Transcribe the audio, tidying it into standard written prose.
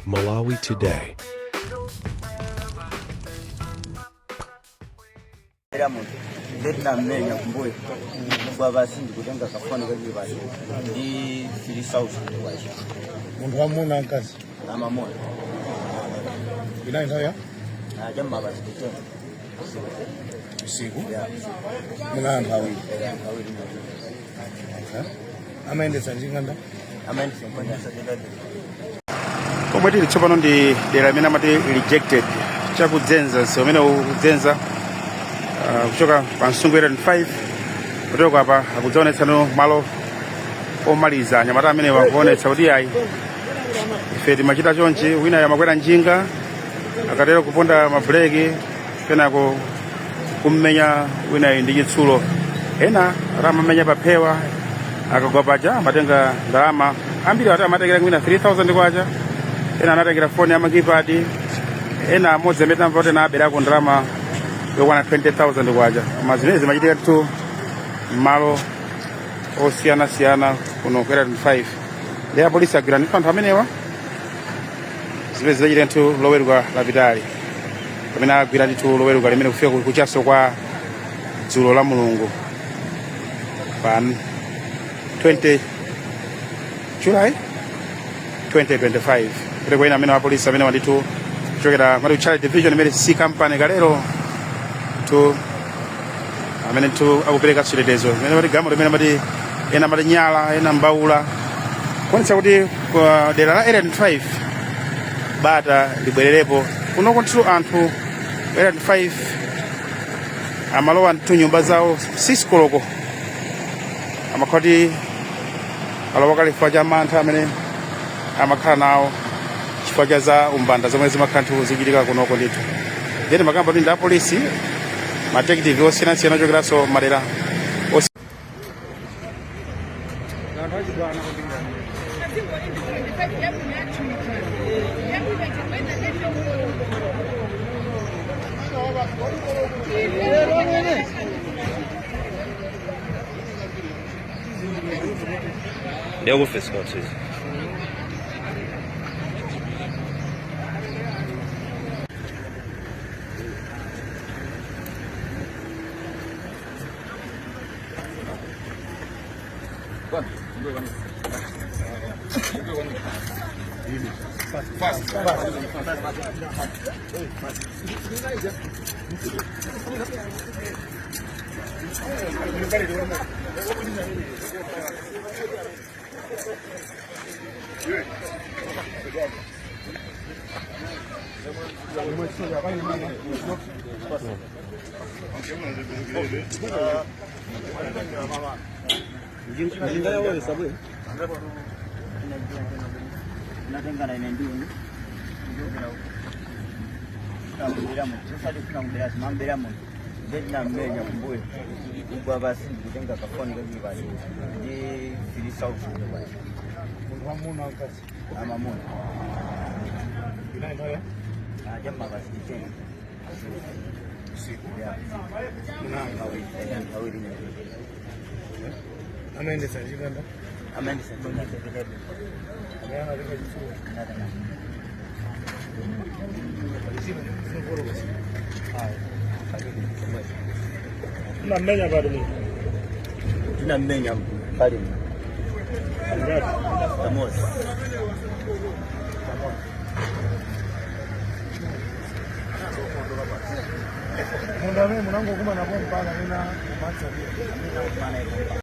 Malawi Today. Era munthu ndinamumenya kumbuyo kugwa pansi ndikutenga kafoni kachili pasi ndi 3000 kwacha. Munthu wamuna, mkazi? Amamuna. Inali nthawi ya Cha m'ma past 10. Usiku? Ya. Muna anthu awiri? Era anthu awiri. Okay. Amayendetsa njinga nda? Amayendetsa nkwenda. Pomwe tili tsopano ndi dera limene amati Rejected, chakudzenza msewu umene ukudzenza kuchoka pa Nsungwi 5 kuteko. Apa akudzaonetsano malo omaliza. Anyamata amene akuonetsa kuti ayi, ife timachita chonchi. Wina amakwera njinga, akatero kuponda mabuleki, kenako kummenya wina ndi chitsulo. Ena ati amamenya paphewa, akagwa paja amatenga ndalama. Ambiri ati amatengera mwina 3000 kwacha, ena anatengera foni ya ma keypad, ena amodzi amene tamva kuti anaberako ndalama yokwana 20,000 kwacha. Koma zimene zimachitika tu m'malo osiyanasiyana kuno ku Area 25, ndi apolisi agwira ndithu anthu amenewa. Zimene zidachitika ndithu Loweruka lapitali, pamene agwira ndithu Loweruka limene kufika kuchaso kwa dzulo la Mulungu pa 20 July 2025, kuti kwena amene apolisi amene ndithu kuchokera mati Charlie Division, imene C Company kalero tu, amene ndithu akupereka chitetezo, imene mati galimoto imene mati ena amati nyala, ena mbaula, kuonetsa kuti kwa dera la Area 25 bata libwererepo. Kunoko ndithu anthu Area 25 amalowa ndithu nyumba zawo 6 koloko, amakhala kuti alowa kale chifukwa cha mantha amene amakhala nawo chifukwa cha za umbanda zomwe zimakhala ndithu zikuchitika kunoko ndithu. Ndiye makamba kuti ndi apolisi, ma detective osiyanasiyana ochokeranso madera. Ndiyakufesi kwathizi. Natengana ine ndiuni njogera kubera munthu, osati kufuna kubera, simambera munthu. Ndinamumenya kumbuyo kugwa pasi ndikutenga kafoni kachili pasi ndi 3000 kwacha. Munthu wamuna, mkazi? Amamuna. Inali nthawi ya Cha m'ma past 10. Usiku? Ya. Muna anthu awiri, anthu awiri. Amayendetsa njinga nda? Amayendetsa njinga. Amene anatenga chitsulo? Natenga. Unamenya pati munthu? Tinamenya pali. Ngati? Kamodzi. Munthu amene munangokumana mpaka amene umatsatira?